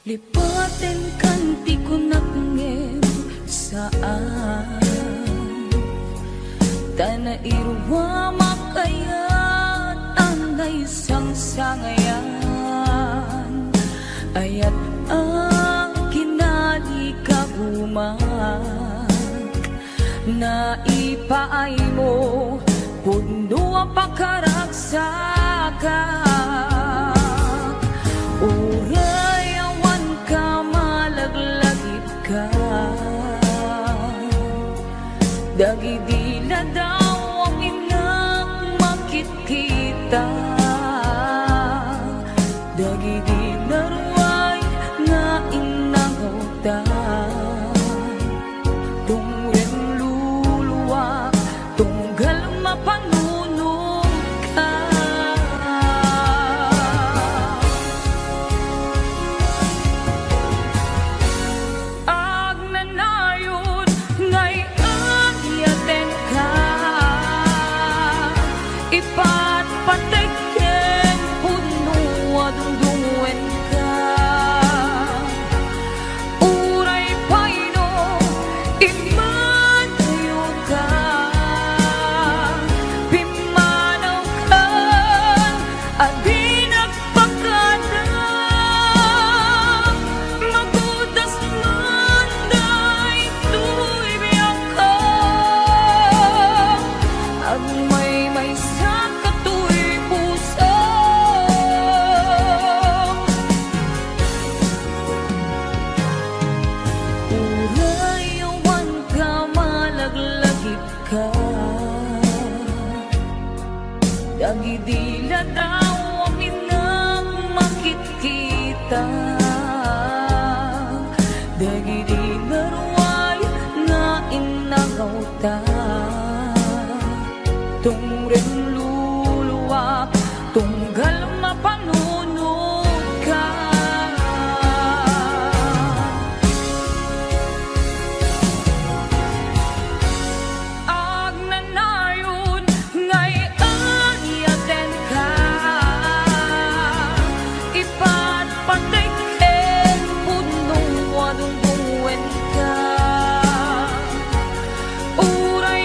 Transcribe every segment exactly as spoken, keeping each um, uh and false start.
Lipatenkan ti kunak ngem saan. Ta nairuamak ayat a naisangsangayan. Ayat a kinadikagumak. Naipaaymo, pudno a pakaragsakak. Uray awan ka malaglagipka. Dagidi ladaw a minnak makitkita. Dagidi naruay nga innangawta. Tungrem luluak, tunggal mapanunot ka. Agnanayon nga iyatenka, ipatpatek ken pudno a dungdungenka. Uray pay no immanayoka, pimmanawkan a dinak pakada. Magudas man daytoy biagko, agmaymaysa katoy puso. Uray awan ka malaglagipka. Dagidi ladaw a minnak makitkita. Dagidi naruay nga innangawta. Tungrem luluak, tunggal mapanunot ka. Agnanayon nga iyatenka, ipatpatek ken pudno a dungdungenka. Uray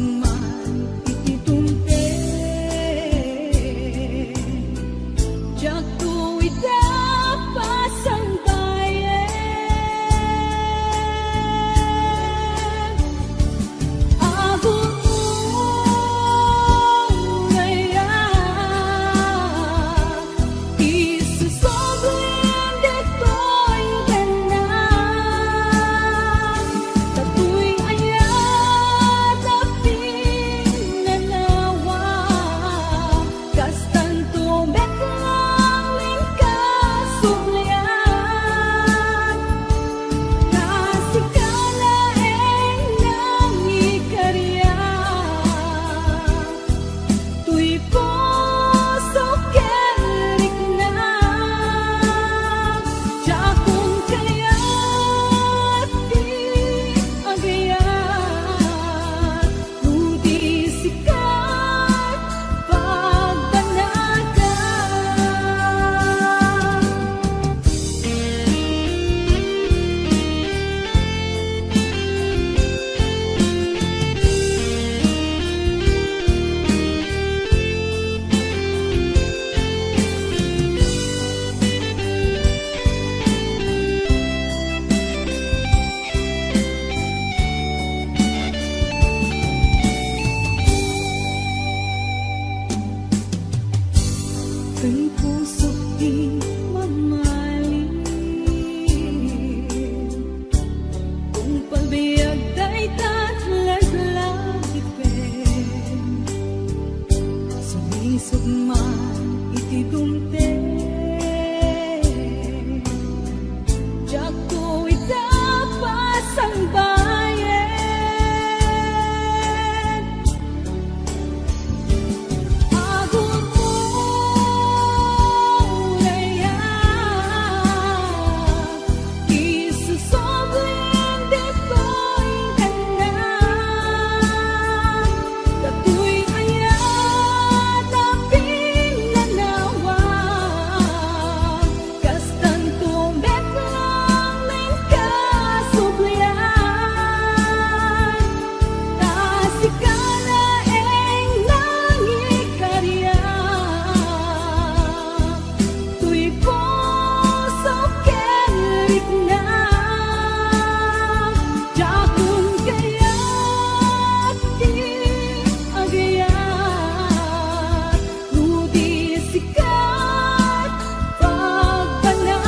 man iti dumteng, diakto ida pasangbayen. Agururayak, isusoblim ditoy tengnga. Datoy ayat a pinnanawa, kastanto met laeng kasubli. Ta sika laeng nangikariak, toy puso ken rikna. Diakon kayat ti agayat, no di sika pagbannagan. Ken pusok ti mamalim, kung pagbiag dayta ti laglagipen, sulisog man iti dumteng. Diakto ida pasangbayen. Agururayak, isusoblim ditoy tengnga. Datoy ayat a pinnanawa, kastanto met laeng kasubli. Ta sika laeng nangikariak, toy puso ken rikna. Diakon kayat ti agayat, no di sika pagbannagan,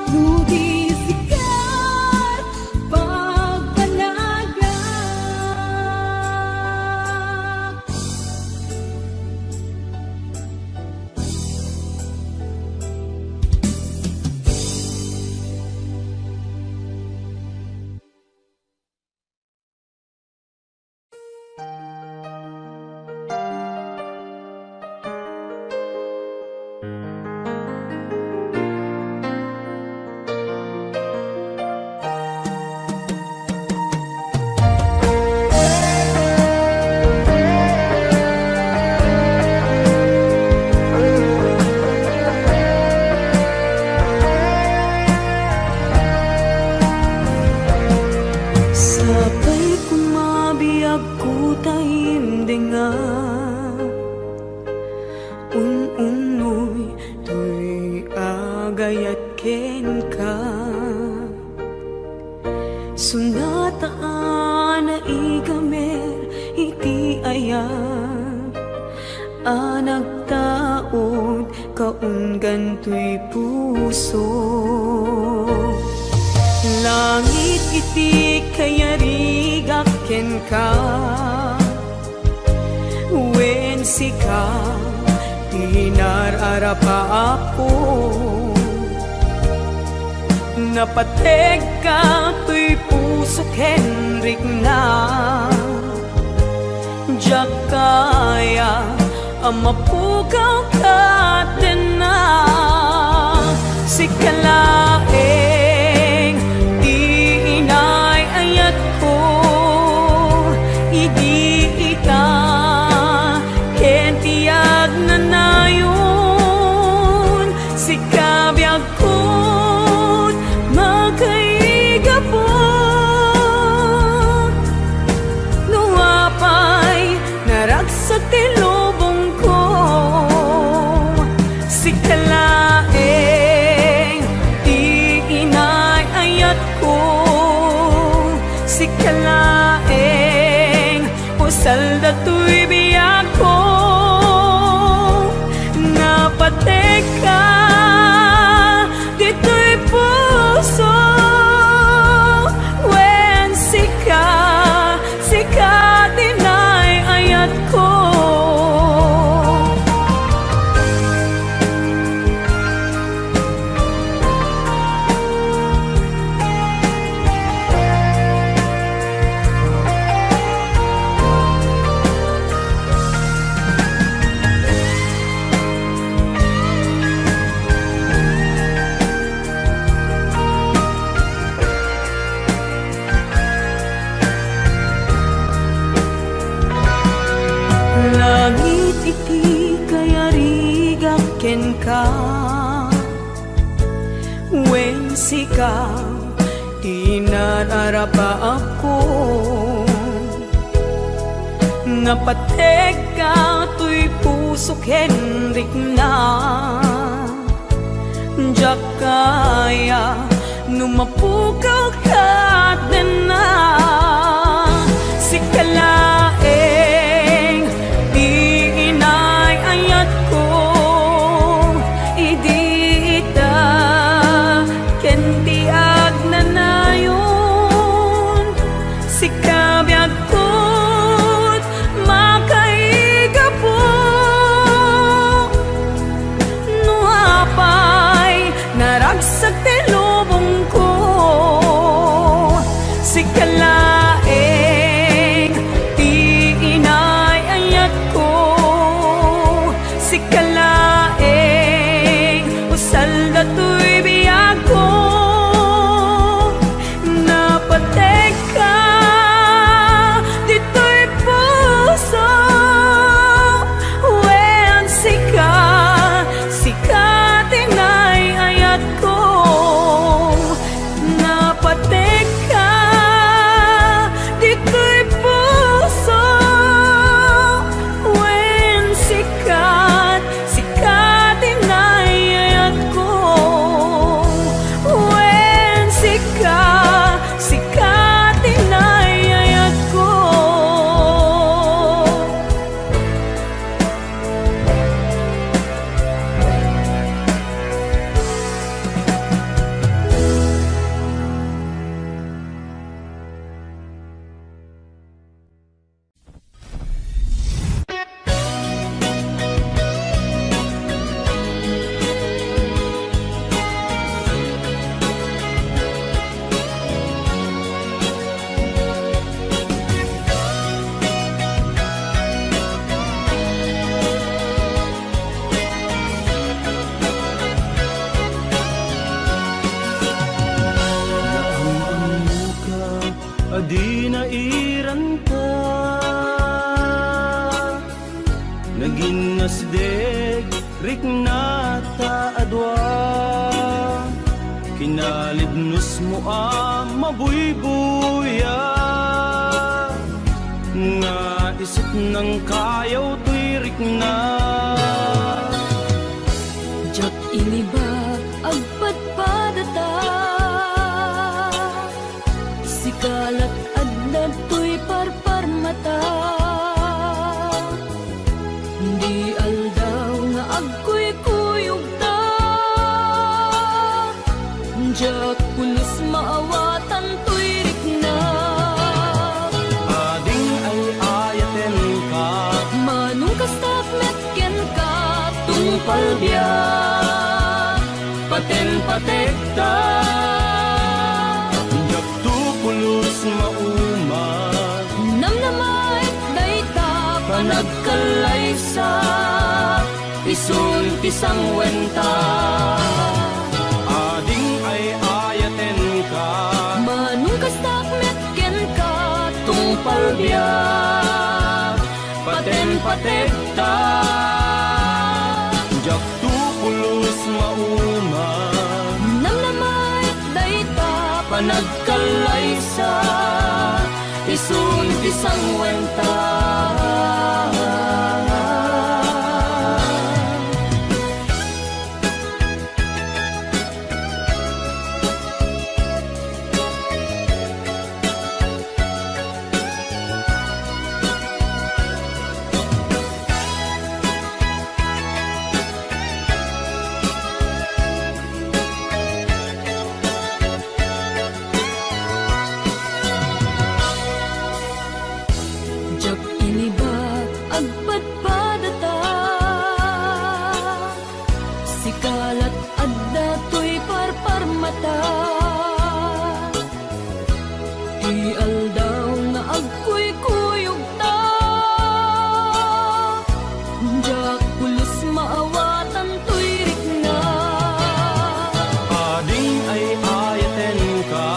no di sika pagbannagan. Sapay koma biagko ta imdenga, un-unnoy toy agayat kenka. Sunata a naigamer iti ayat a nagtaud kaunggan toy puso. Langit iti kayarigak kenka, wen sika ti nar-arapaapko. Napategka toy puso ken rikna. Diak kaya a mapukaw ket tenna. Sika laeng ti inay-ayatko idi ita ken ti agnanayon. Sika biagkon makaigapu. Iti kayarigak kenka, wen sika ti nararapaapko. Napategka toy pusok ken rikna. Diak kaya no mapukaw kadena. Sika laeng ti inay-ayatko, idi ita ken ti agnanayon. Sika biagko makaigapu. No apay naragsak ti lubongko, sika laeng ti inay-ayatko. Sika laeng usal datoy biagko. Napategka ditoy puso, wen sika, sika ti inay-ayatko. Napategka ditoy puso, wen sika, sika ti inay-ayatko. Wen sika, sika ti inay-ayatko. Naam-ammoka a di nairanta. Nagin nasdeg riknata a dua. Kinalibnosmo a mabuybuya, nga isut nangkayaw toy rikna. Diak inibat agpadpadata. Sika lat adda toy parparmata. Di aldaw nga agkuykuyogta. Diak pulos maawatan toy rikna. Ading ay-ayatenka. Manong kastak met kenka tungpal biag. Paten-pategta. Diakto pulos mauma. Namnamaek dayta panagkallaysa. Isun ti sangwenta. Ading ay-ayatenka. Manong kastak met kenka tungpal biag. Paten-pategta. Diakto pulos mauma. Namnamaek dayta panagkallaysa. Isun ti sangwenta. Diak inibat agpadpadata. Sika lat adda toy parparmata. Ti aldaw nga agkuykuyogta. Diak pulos maawatan toy rikna. Ading ay-ayatenka.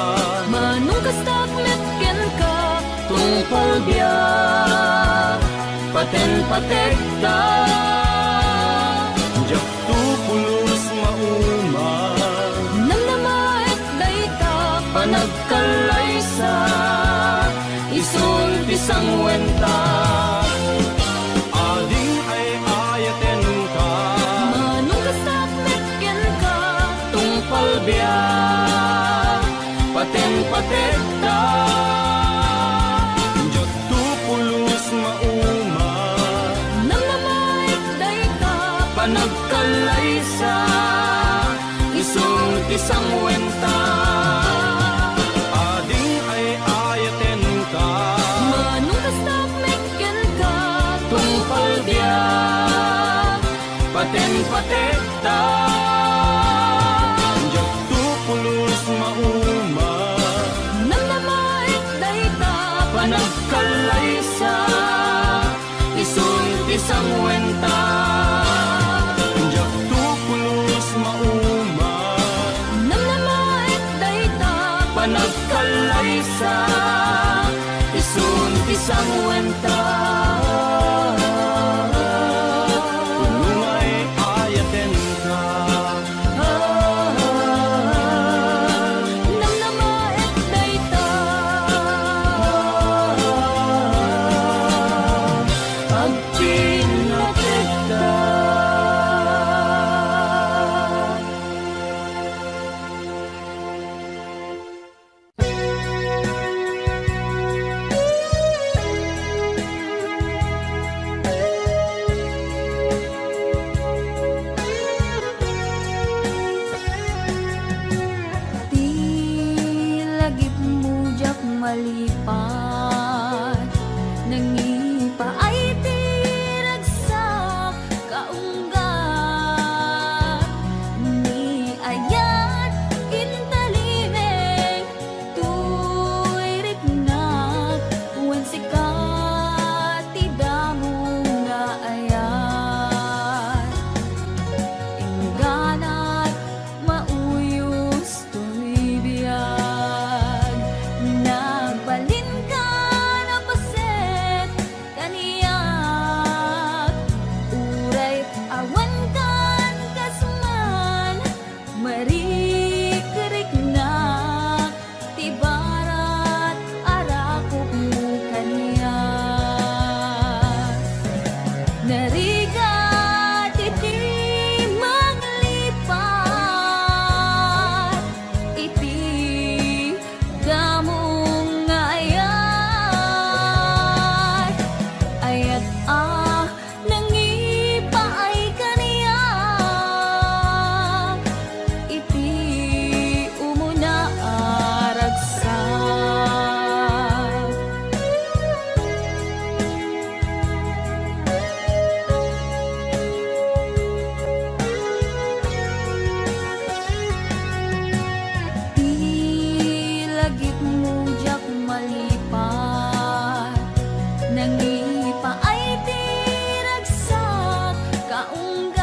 Manong kastak met kenka tungpal biag. Ten pategta, diakto pulos mauma. Namnamaek dayta panagkallaysa, isun ti sanguenta. Ading ay-ayatenka. Manong kastak met kenka. Tungpal biag, paten pategta. Diakto pulos mauma. Namnamaek dayta panagkallaysa, isun ti sanguenta. Ading ay-ayatenka. Manong kastak met kenka. Tungpal biag, paten pategta. Diakto pulos mauma. Namnamaek dayta panagkallaysa, isun ti sanguenta. Diakto pulos mauma. Namnamaek dayta panagkallaysa, isun ti sanguenta. Punong ay-ayatenka. Namnamaek dayta agpinategta. Ti lagipmo diak malipat, nangipaay ti ragsak kaunggat, ni ayat intalimeng toy riknak, wen sika ti damo nga ayat. Ingganat mauyos toy biag, nagbalinkan a paset kaniak, uray awankan kas man, marikriknak ti barat a rakopmo kaniak. Narigat iti manglipat iti damo nga ayat, ayat a nangipaay kaniak iti umuna a ragsak. Ti lagipmo diak malipat, nangipaay ti ragsak kaunggat,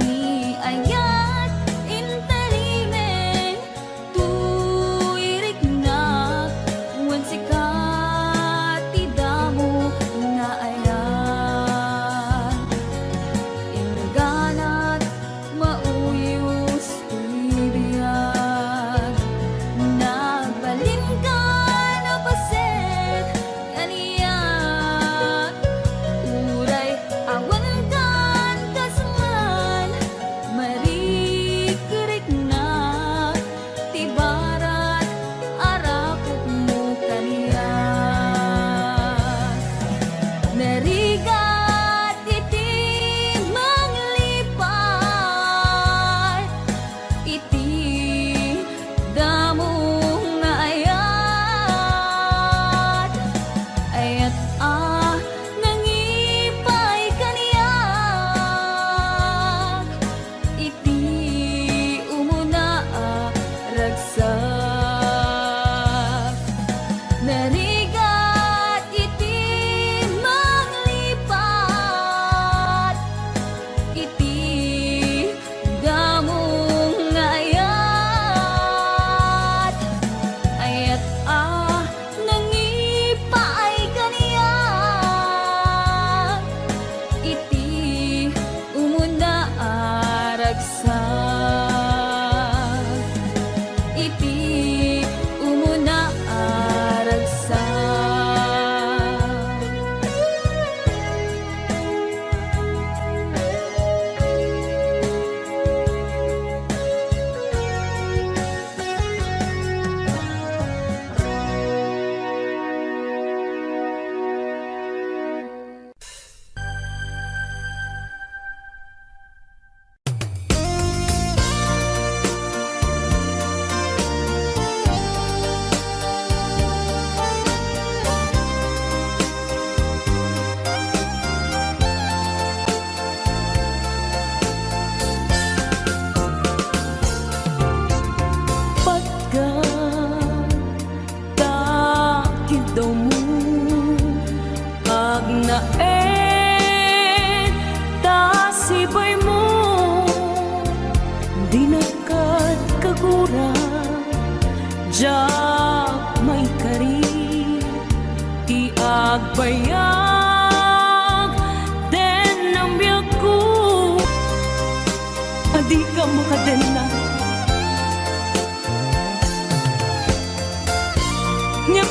ni ayat intalimeng toy riknak, wen sika ti damo nga ayat. Ingganat mauyos toy biag, nagbalinkan a paset kaniak, uray awankan kas man, marikriknak ti barat a rakopmo kaniak. Narigat iti manglipat iti damo nga ayat, ayat a nangipaay kaniak iti umuna a ragsak. Narigat iti manglipat iti damo nga ayat, ayat a nangipaay kaniak. Dawmo, agnaed ta sibaymo, dinak kad kagura, diak maikari ti agbayag den biagko. Adika makadenna. Ngem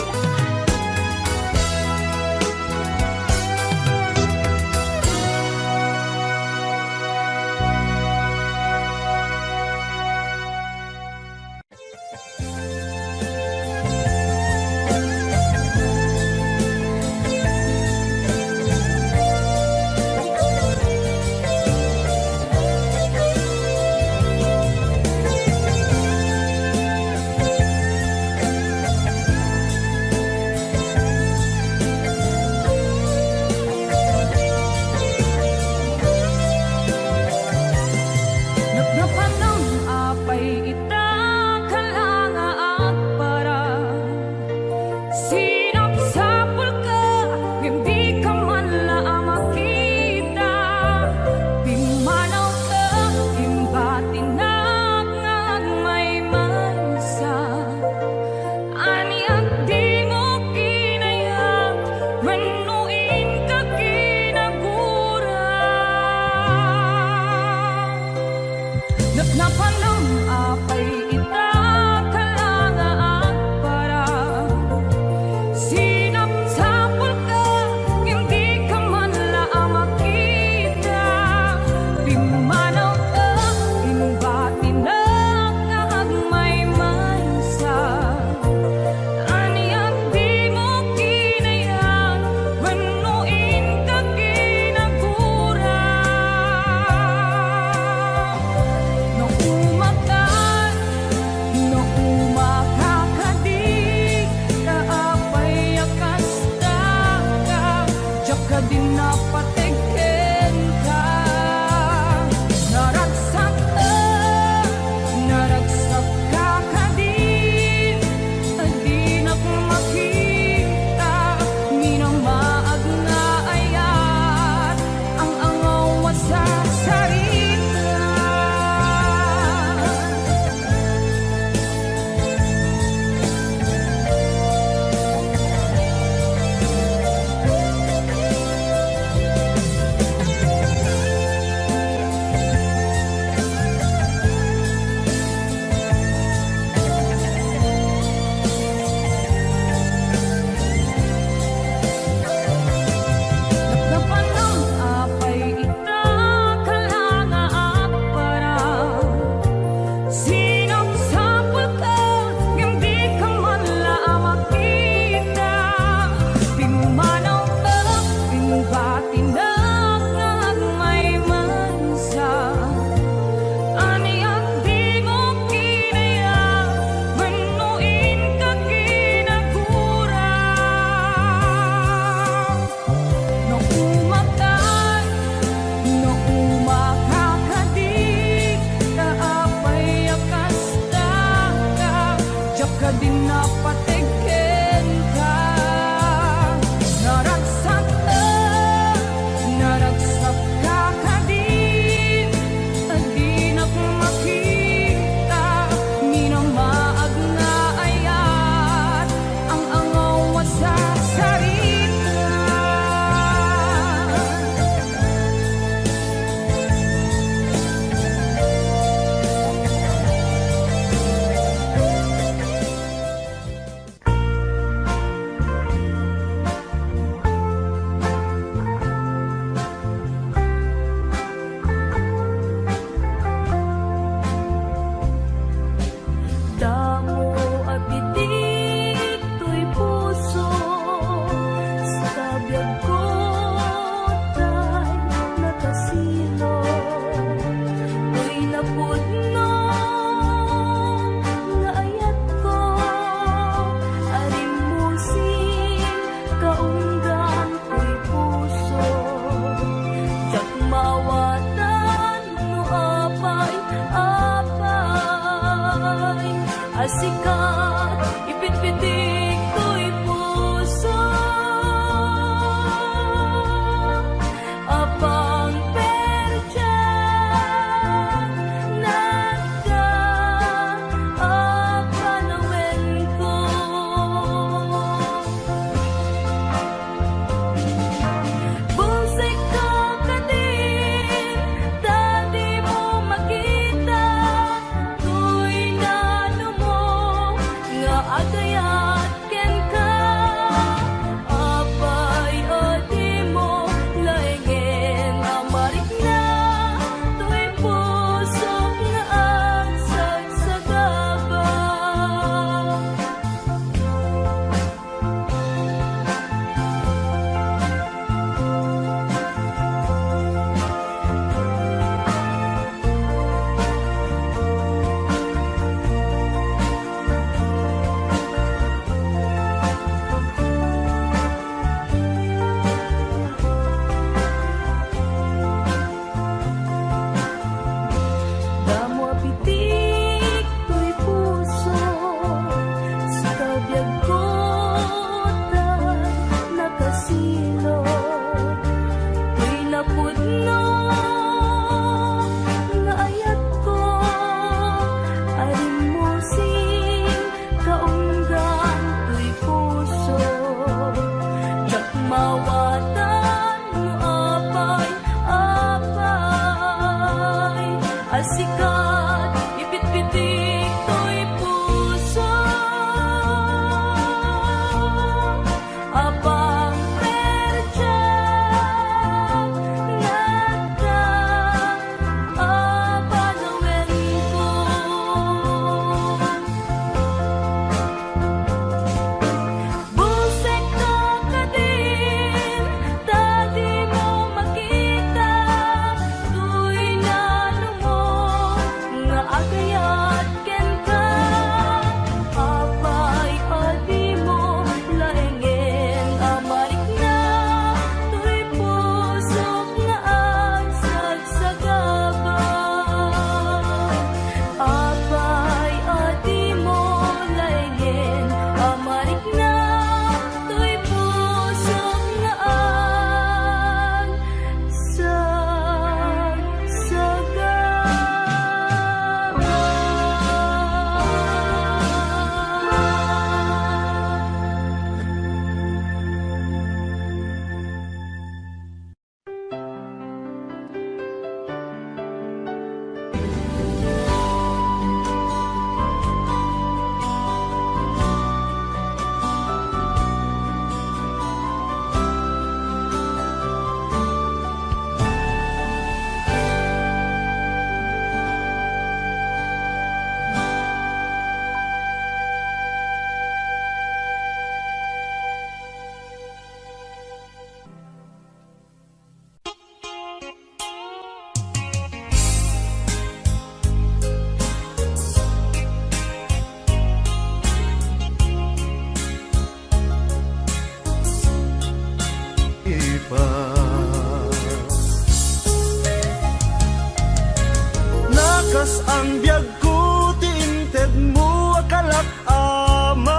Kas-an biagko ti intedmo a kalak-amak.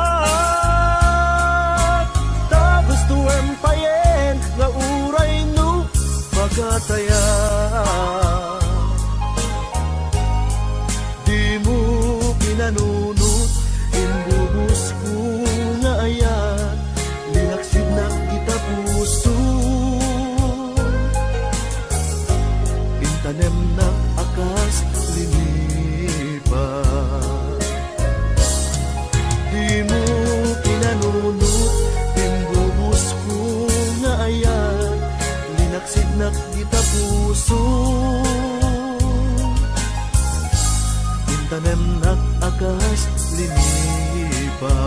Ta gustoem payen nga uray no pagatayan. Dimo pinanunot, imbubusko nga ayat, linaksidnak ita puso. Intanemnak a kas linipa. Dimo pinanunot, imbubusko nga ayat, linaksidnak ita puso. Intanemnak a kas linipa.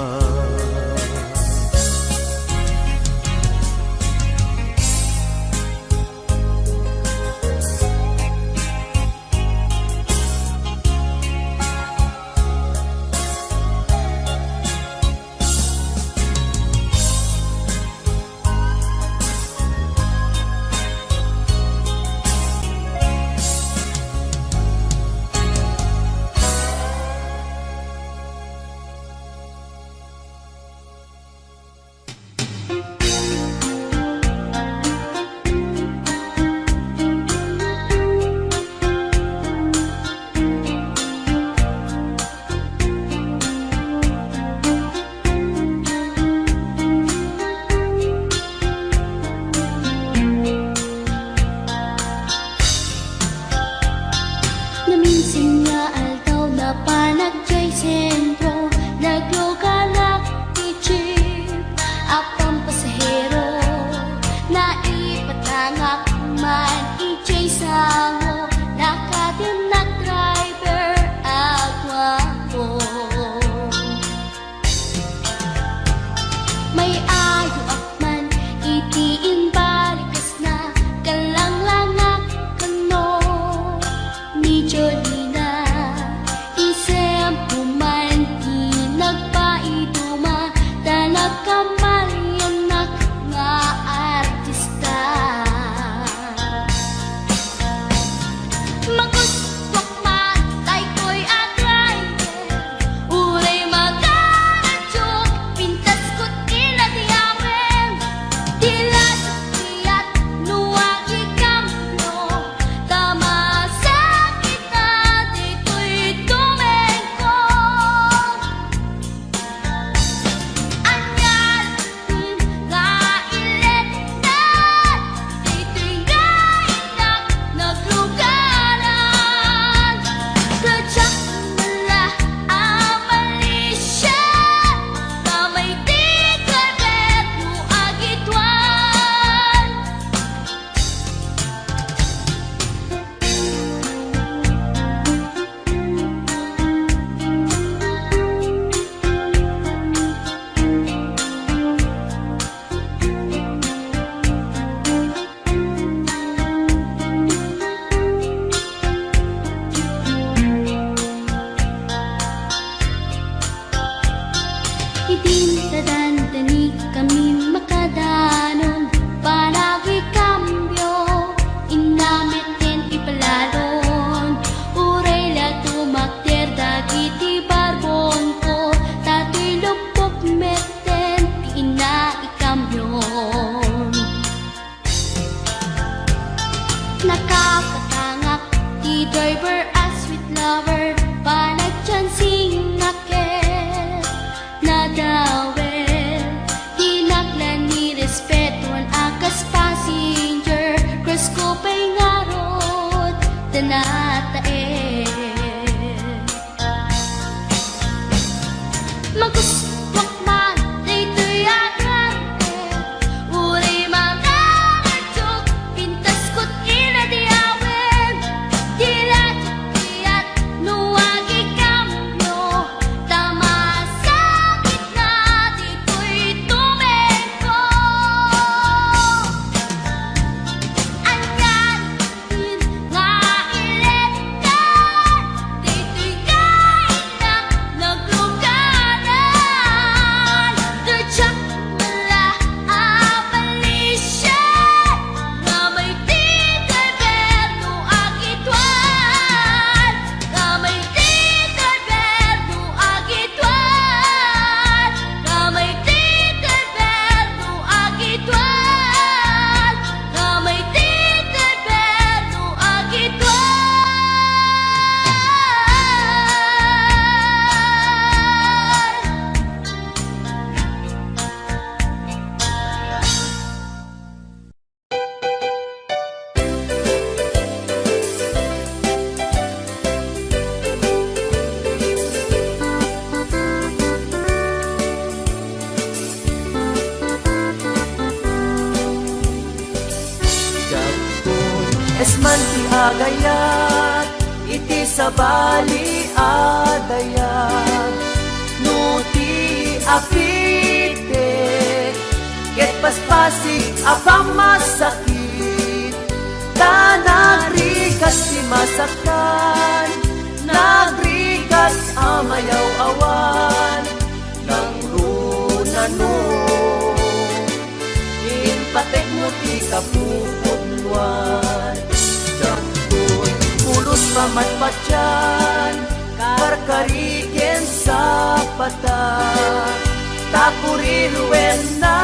Naminsan nga aldaw, napanak jay sentro, nagluganak ti jeep a pampasahero. Naipatangak man ijay sango, nakatimnak driver a guapo. May ayoak man iti imbalikas na, kallanglangak kano ni Jolina. Isempo man ti nagpaiduma, ta nagkamaliannak nga artista. Magustuak man daytoy a driver, uray magaradio, pintasko ti ladiawen. Ti ladiat no agikambio, ta masakit na ditoy tumengko. Ania nga iletna ditoy nga innak naglugaran. Kadiak la a malisia, ta may ti driver no agituan. Idin ta dandanikami makadanon, panagikambio, inna met ken ipalalon. Uray la tumakder dagiti barbonko, ta toy luppok metten ti inna ikambion. Nakapatangak ti driver a sweet lover, panagchansingak ket nadawel. Dinak la nirespetuan a kas passenger, crush ko pay ngarud ta nataen. Magustuak man daytoy a driver, uray mangaradio, pintasko ti ladiawen. Ti ladiat no agikambio, ta masakit na ditoy tumengko. Ania nga ile Man ti agayat iti sabali a dayag, no ti apitek ket paspasig a pammasakit, ta nagrigat ti masakkan, nagrigat a mayaw-awan, nangrunano. Impatekmo ti kapupudnoan, diakon pulos pamatpatian, karkari ken sapata, ta kuriruenna,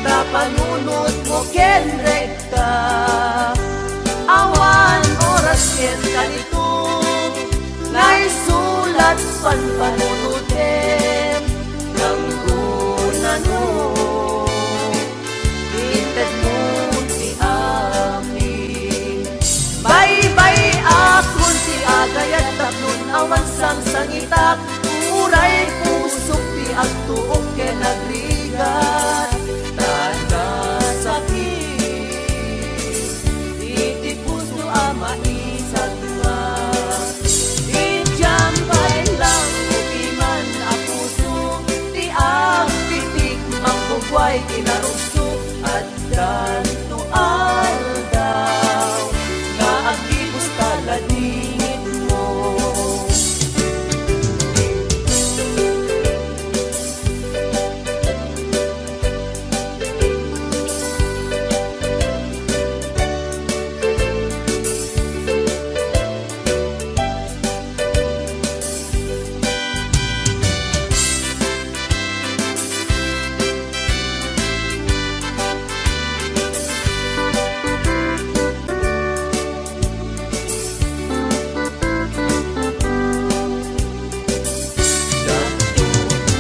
ta panunotmo ken rekta, awan oras ken kanitung, nga isulat panpanunotem, nangrunano. Intedmo ti amin. Baybay-akon ti agayat tapnon awan sangsangitak, uray pusok ti agtuok ken agrigat, ta nasakit iti puso a maisagma. Idiam pay lang upiman a puso ti agtitik, manggugway, kinarugso, addanto aldaw nga aggibusta ladingitmo.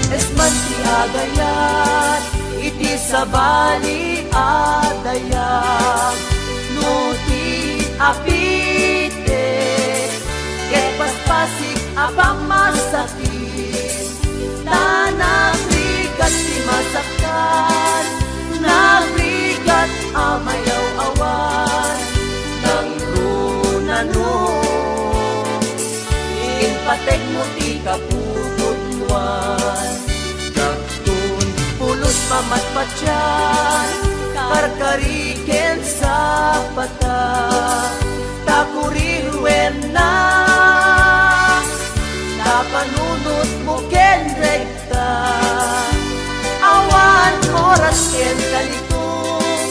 Esman ti agayat iti sabali a dayag, no ti apitek ket paspasig a pammasakit, ta nagrigat ti masakkan, nagrigat a mayaw-awan, nangrunano. Impatekmo ti kapupudnoan, diakon pulos pamatpatian, karkari ken sapata, ta kuriruenna, ta panunotmo ken rekta, awan oras ken kanitung,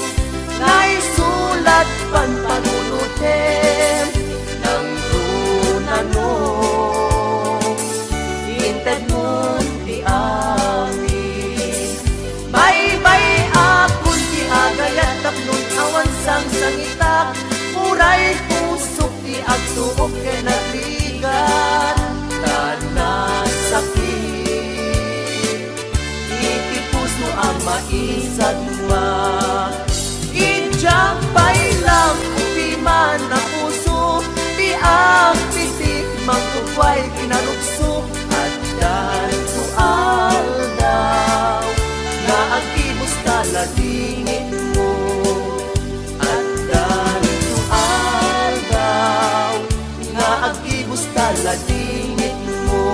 nga isulat panpanunotem, nangrunano. Intedmon ti amin. Baybay-akon ti agayat tapnon awan sangsangitak, uray pusok ti agtuok ken agrigat, ta nasakit iti puso a maisagma. Idiam pay lang upiman a puso ti agtitik, manggugway, kinarugso, addanto aldaw nga aggibusta ladingitmo. Addanto aldaw nga aggibusta ladingitmo.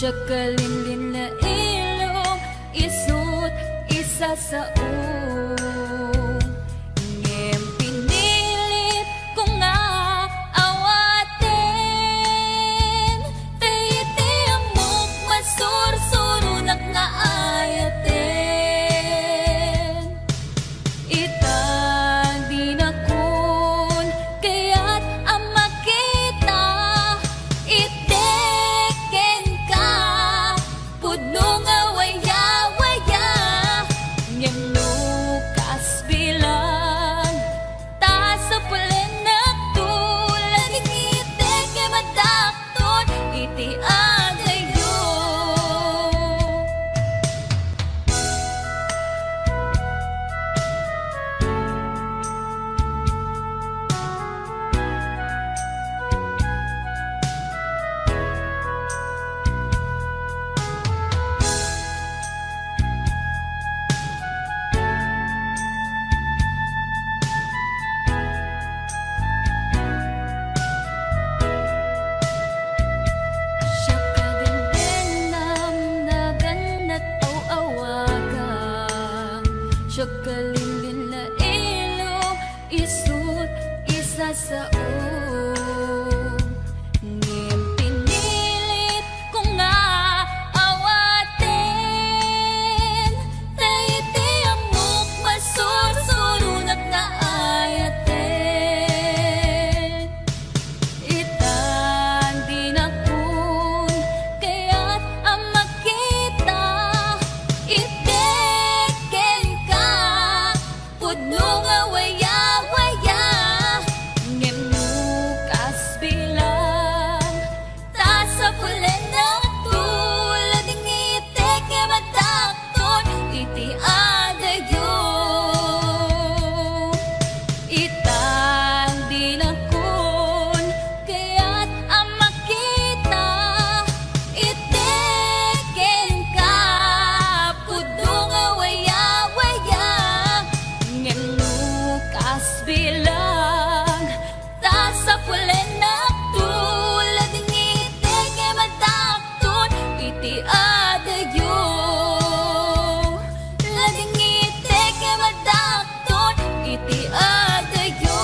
Siak a linlinna ilong, isu't isasao. Ngem pinilit ko nga awaten, ta iti ammok masursuronak nga ayaten. Ita dinakon kayat a makita, iti kenka pudno nga waya-waya, ngem no kasbilang, ta sapulennakto, ladingiti ket madakton iti adayo. Siak a dengdengngam, nagannak aw-awagam. Siak a linlinna ilong, isu't isasao. Ngem pinilit ko nga awaten, ta iti ammok masursuronak nga ayaten. Ita dinakon kayat a makita, iti kenka pudno nga waya-waya, ngem no kasbilang, ta sapulennakto, ladingiti ket madakton iti adayo. Ita dinakon kayat a makita, iti kenka pudno nga waya-waya, ngem no kasbilang, ta sapulennakto, ladingiti ket madakton iti adayo. Ladingiti ket madakton iti adayo.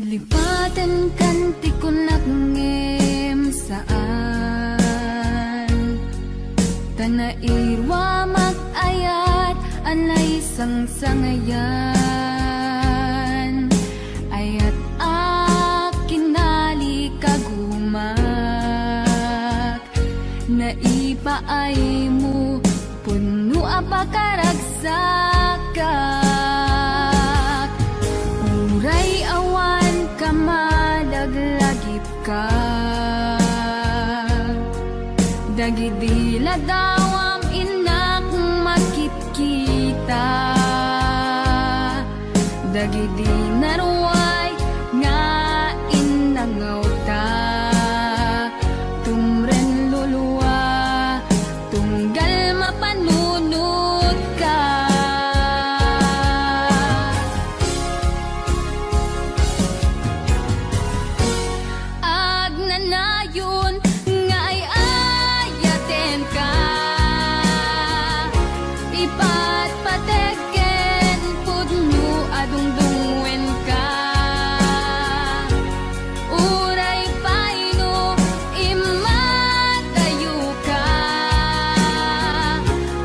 Lipatenkan ti kunak ngem saan, ta nairuamak ayat a naisangsangayan. Ayat a kinalikagumak, naipaaymo, pudno a pakaragsakak. Uray awan ka, malaglagipka. Dagidi ladawam, innak, makitkita. Dagidi naruay nga innangawta, tumren lulua, tunggal mapanunotka. Agnanayon nga ay-ayatenka, ipatpateg ken pudno a dungdungngoenka. Uray pay no immadayoka,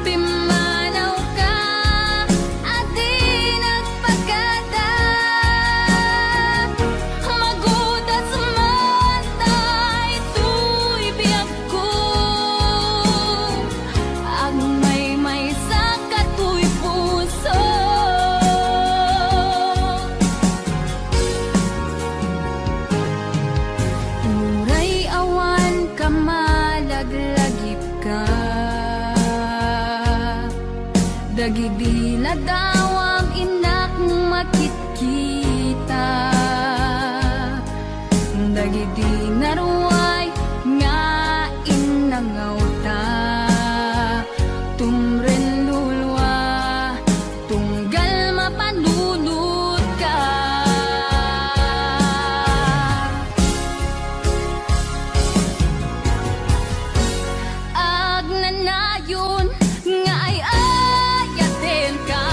pimmanawka, a di nagpakada. Magudas man daytoy Di ladawam, innak, makitkita dagiti naruay nga innangawta. Tumren lulua, tunggal mapanunotka. Agnanayon nga ay-ayatenka,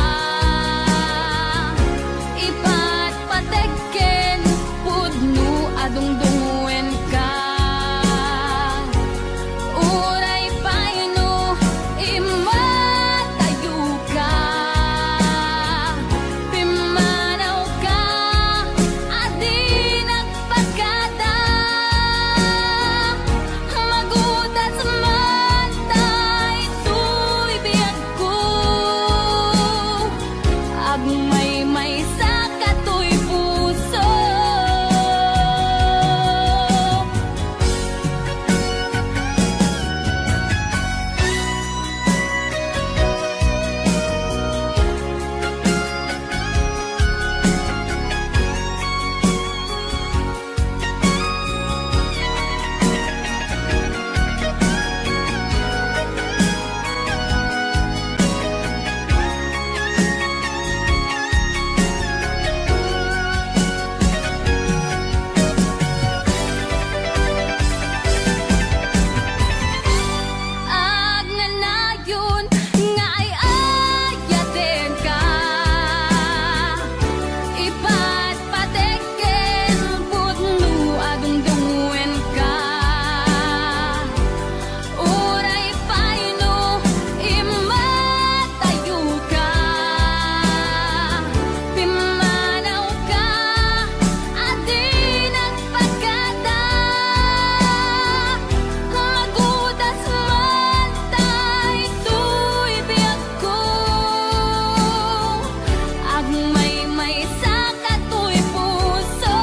ipatpateg ken pudno a dungdungenka. Uray pay no immatayoka, pimmanawka a di nagpakada. Magudas man daytoy biagko, agmaymaysa katoy puso. Agnanayon nga ay-ayatenka, ipatpateg ken pudno a dungdungenka. Uray pay no immatayoka, pimmanawka a di nagpakada. Magudas man daytoy biagko, agmaymaysa katoy puso.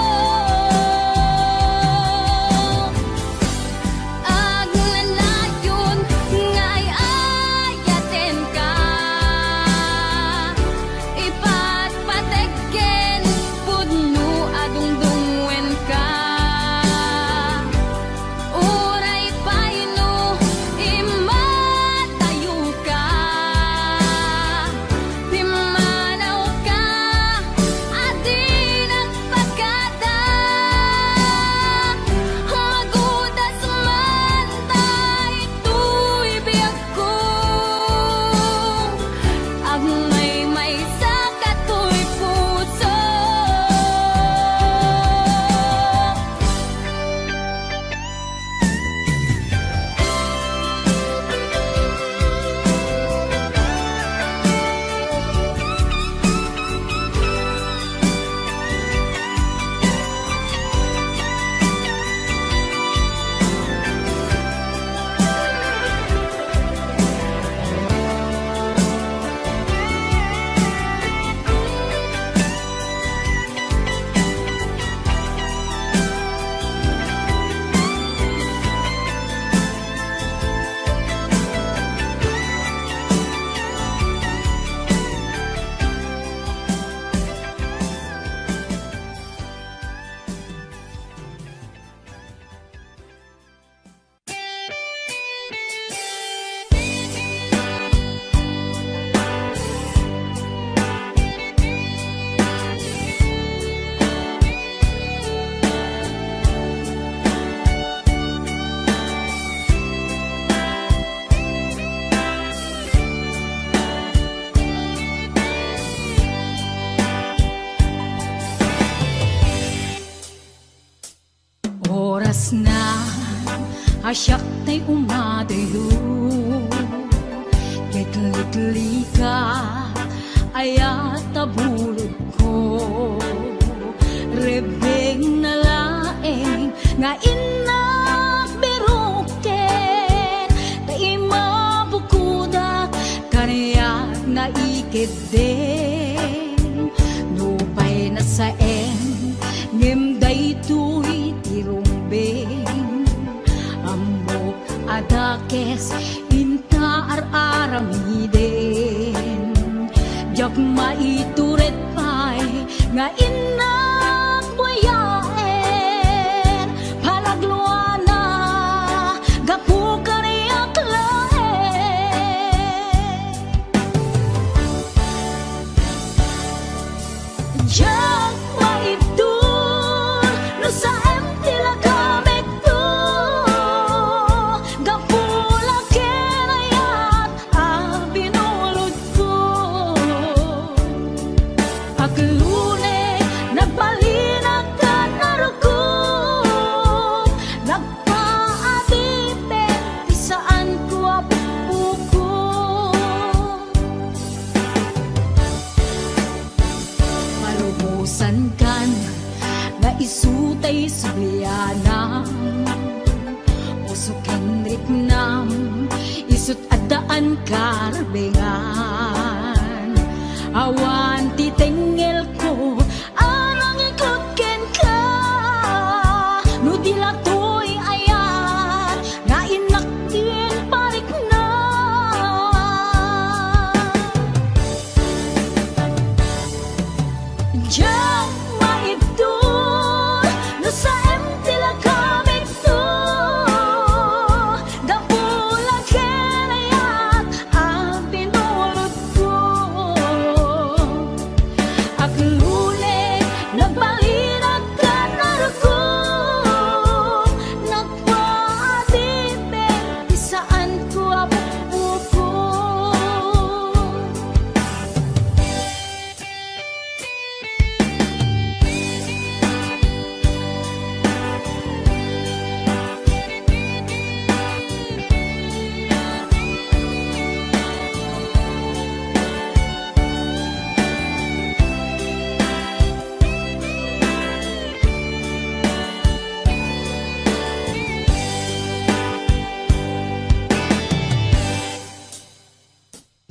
Agnanayon nga ay-ayatenka, ipatpateg ken pudno a dungdungenka. Uray pay no immatayoka, pimmanawka a di nagpakada. Magudas man daytoy biagko, agmaymaysa katoy puso. Orasna a siak tay umadayo, ket liklika ayat a bulodko. Rebbengna laeng nga innak biroken, ta imabukodak kaniak naikedden. Nupay nasaem, ngem daytoy ti rumbeng. Ammok a dakes inta ar-aramiden. Diak maitured pay nga innak buyaen, panagluana gapu kaniak laeng. Diak maibtur no saem ti lagamekto, gapu la ken ayat a binulodko. Aglune, nagbalinak ken narukom, nagpaadipen ti saanko a bukbukon. Malubosankan nga isu tay sublianam, puso ken riknam, isut' addaan karbengan. Awan ti tengngelko a nangikot kenka, no di la toy ayat nga innak ti pariknam. Diak maibtur no saem ti lagamekto, gapu la ken ayat a binulodko. Aglune, nagbalinak ken narukom, nagpaadipen ti saanko a bukbukon.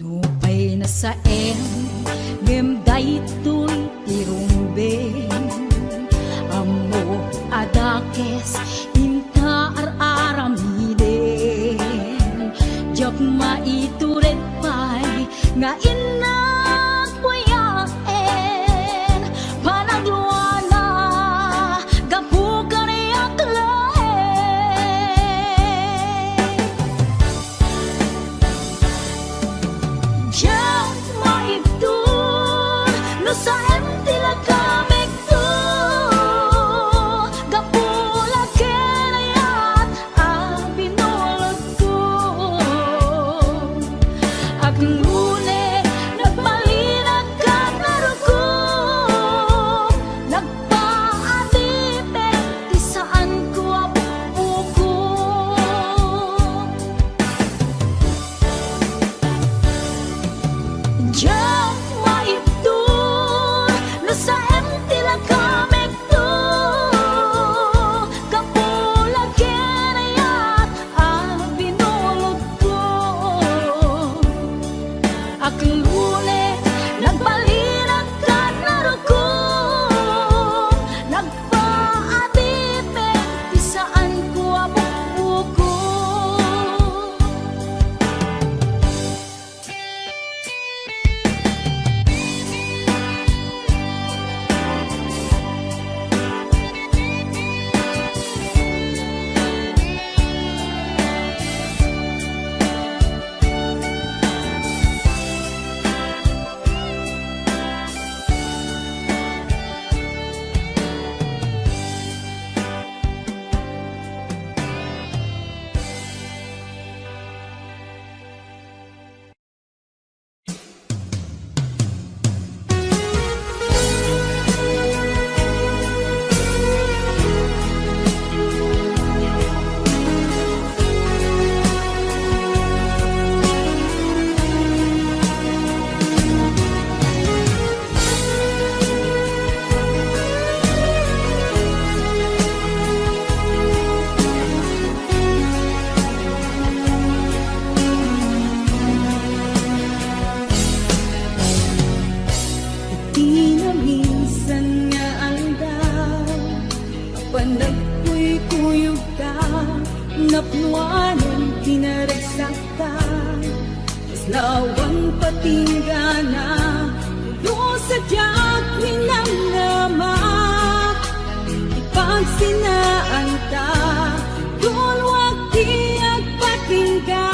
Nupay nasaem, ngem daytoy ti rumbeng. Ammok a dakes inta ar-aramiden. Diak maitured pay nga innak buyaen, panagluana gapu kaniak laeng. Diak maibtur no saem ti lagamekto, gapu la ken ayat a binulodko. Aglune, nagbalinak ken narukom, nagpaadipen ti saanko a bukbukon. Diak maibtur no saem ti lagamekto, gapu la ken ayat a binulodko. Aglune, nagbalinak ken narukom, nagpaadipen ti saanko a bukbukon. Iti naminsan nga aldaw, apan nagkuykuyogka, napnuanan ti naragsak ta, kasla awan patinggana, No sadiak ninamnama ti pagsinaanta, tulwak ti agpatingga.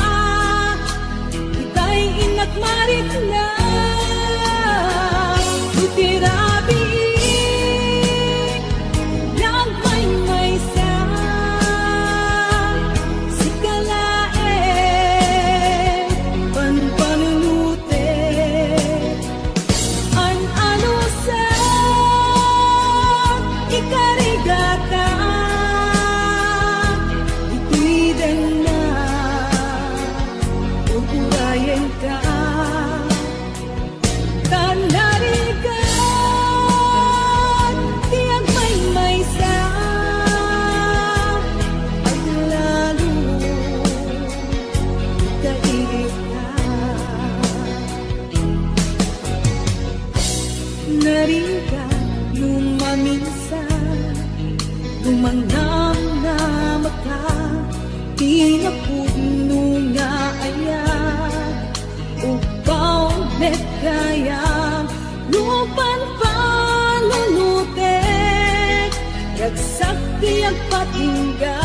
Itay innak marikna, no ti rabii, nagmaymaysa, sika laeng, panpanunutek. An-anusak, ikarigata, ditoy denna, ur-urayenka. Ta narigat ti agmaymaysa, aglalo, kairita. Narigat no maminsan, lumangnamnamaka, ti napudno nga ayat, upaw met gayam, no panpanunutek, ragsak ti agpatingga,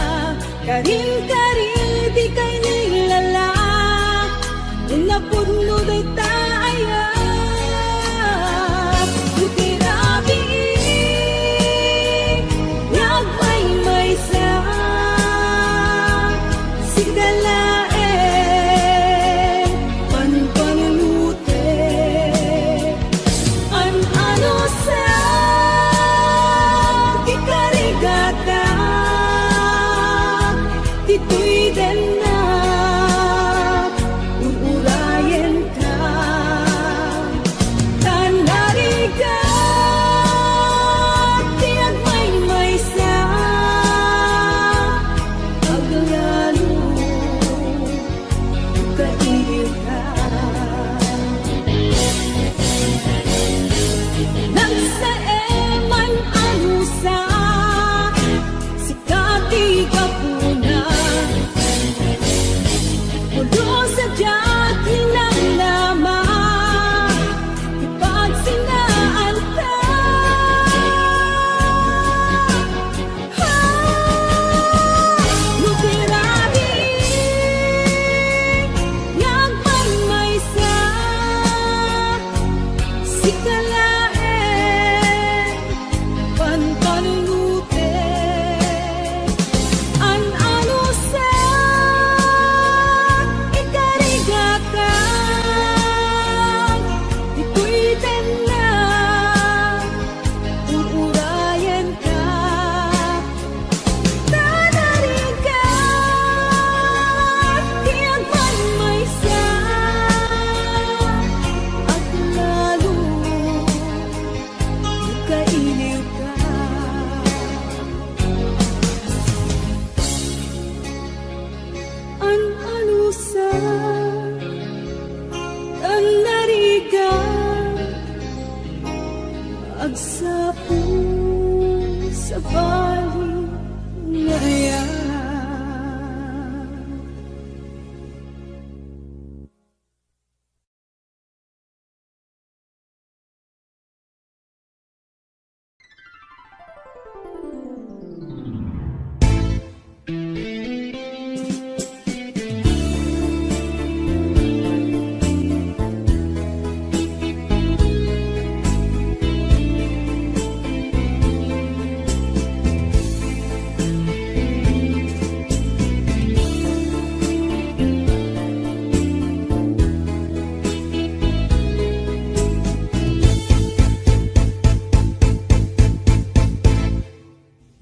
karin-kari ti kainilala, no napudno dayta ayat, no ti rabii, nagmaymaysa, sika laeng, panpanunutek. An-anusak, ikarigata, ditoy denna, ur-urayenka. Ta narigat ti agmaymaysa, aglalo, kairita. Nagsaem an-anusak, sika ti gapuna. Pulos a diak ninamnama ti pagsinaanta. Ah, no ti rabii, nagmaymaysa, sika laeng, panpanunutek. An-anusak, ikarigatan, ditoy denna, ur-urayenka. Ta narigat ti agmaymaysa, aglalo, kailiwka. An-anusak, ta narigat, agsapul, sabali nga ayat.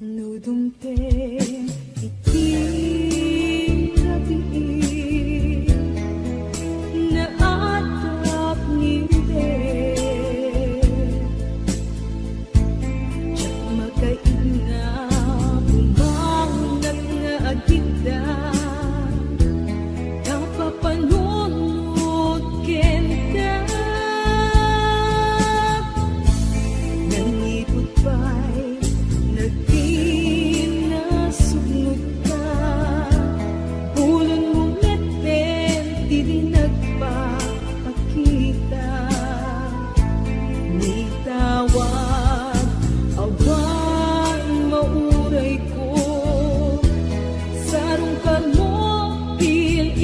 No dumteng iti rabii, naatap ni Rubel. Diak makaigna, bumangonnak nga agidda, ta papanunot kenka. Nangiput pay, nagkinasuknotka, pulonmo metten ti di nagpapakita.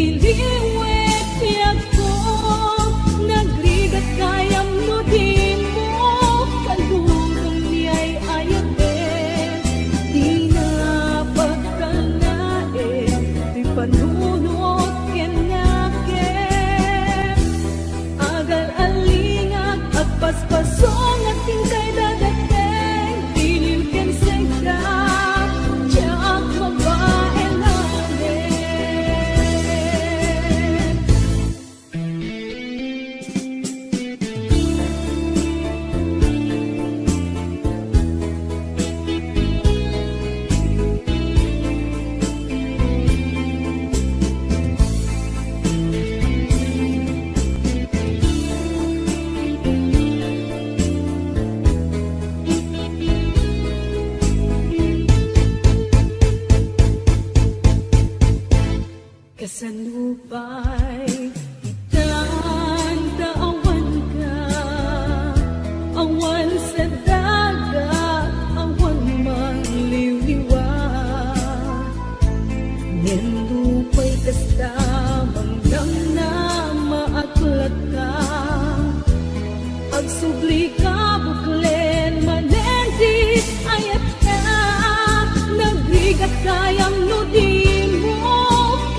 Iliwek ti agko, nagrigat kayam no dimo kalulong ni ay-ayaten. Dina pagtalnaen ti panunot ken nakem. Agal-alingak, agpaspasongak, inkay dadateng, iliw ken sika, diak mabaelan. Kasano pay itan ta awanka, awan sa dagat, awan mangliwliwa. Ngem nupay kasta, mangdamnama a tulagka. Agsubli ka, buklen manen ti ayatka. Nagrigat kayam no dimo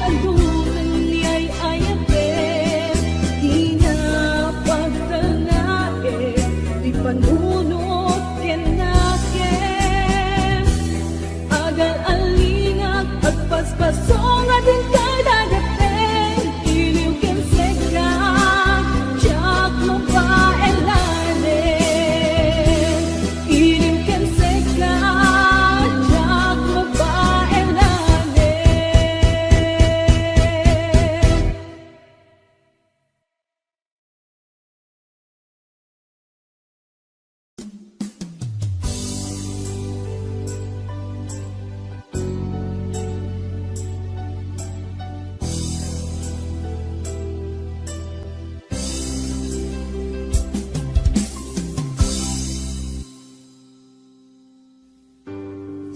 kalulong ni ay-ayaten. Dina pagtalnaen ti panunot ken nakem. Agal-alingak, agpaspasongak, inkay dadateng, iliw ken sika, diak mabaelan. Iliw ken sika, diak mabaelan.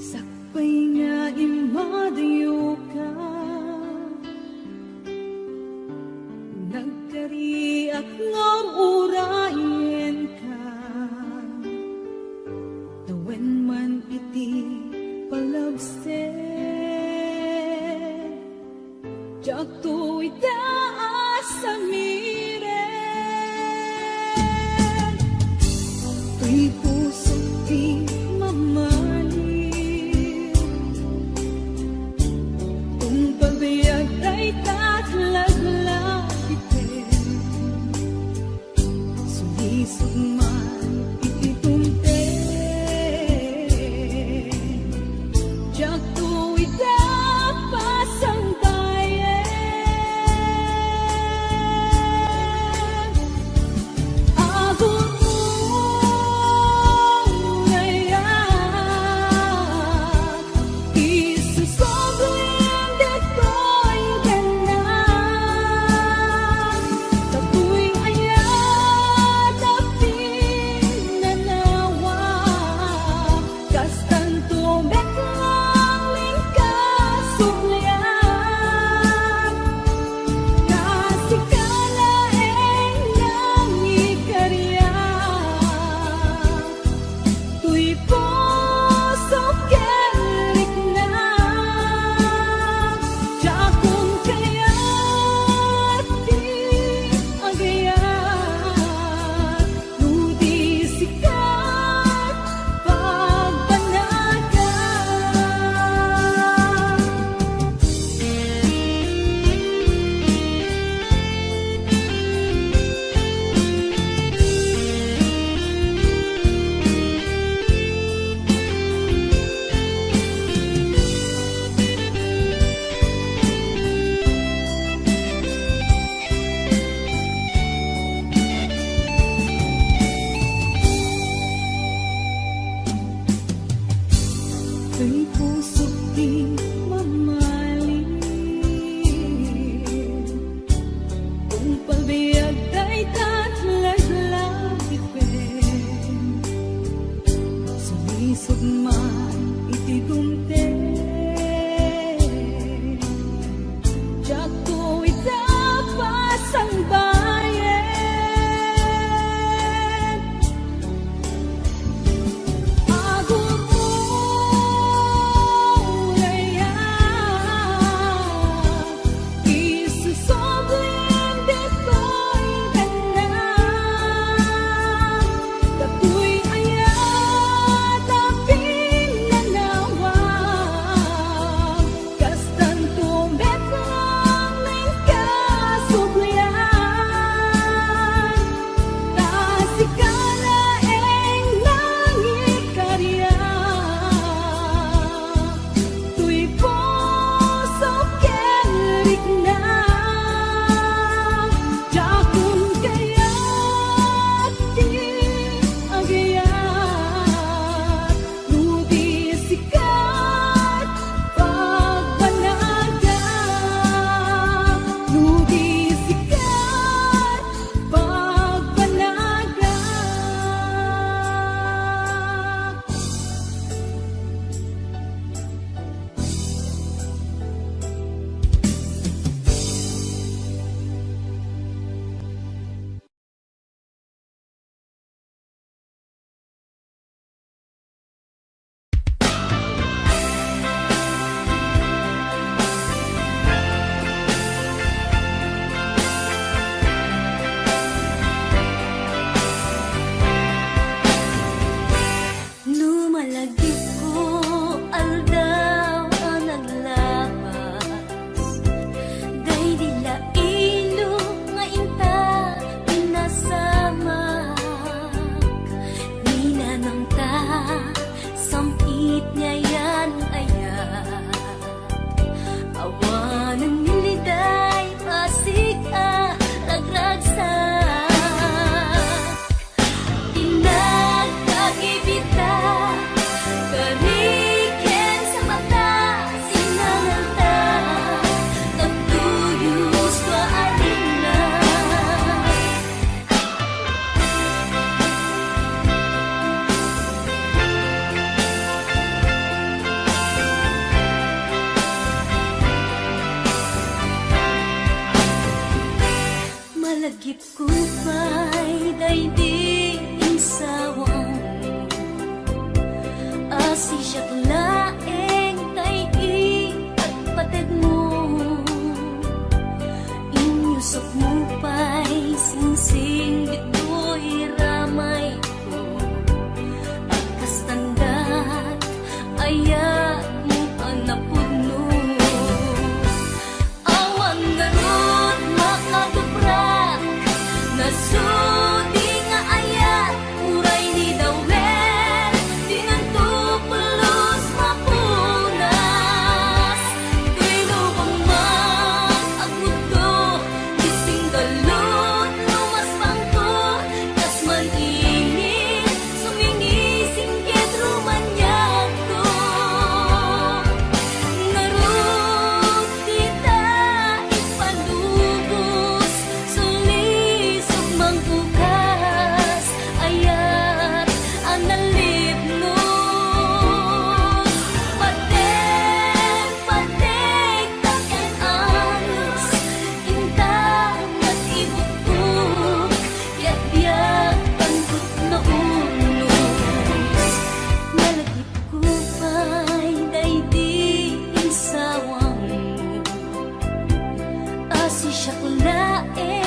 Sakbay nga immadayoka, nagkariak ngem urayenka. Tawen man iti palabsek, diakto ita a samiren. Toy pusok ti mamali. Tungpal biag dayta a laglagipem. Sulisog man iti tungpal. Diakto ita pasangbayen. Kupay daydi insawang, a sisiak laeng tay ipatpateg mo. Inyusok mo pay singsing ditoy ramay ko, a kas tandat, ayat mo a napudno. Awan ngarud makatuprak, nasudi nga ayat, uray ni Dawel, dinanto pulos mapunas. Toy lubong man agmuddo, ising galud lumaspangko, kas man ini sumingising ket rumaniagto. Ngarud dita ipalubos, sulisog mangbukas, ayat a nalipnos. Patek, patek, taken anos, inta met ibukbuk, ket diak panggep naunos. Nalagipko pay daydi insawang, a sisiak laeng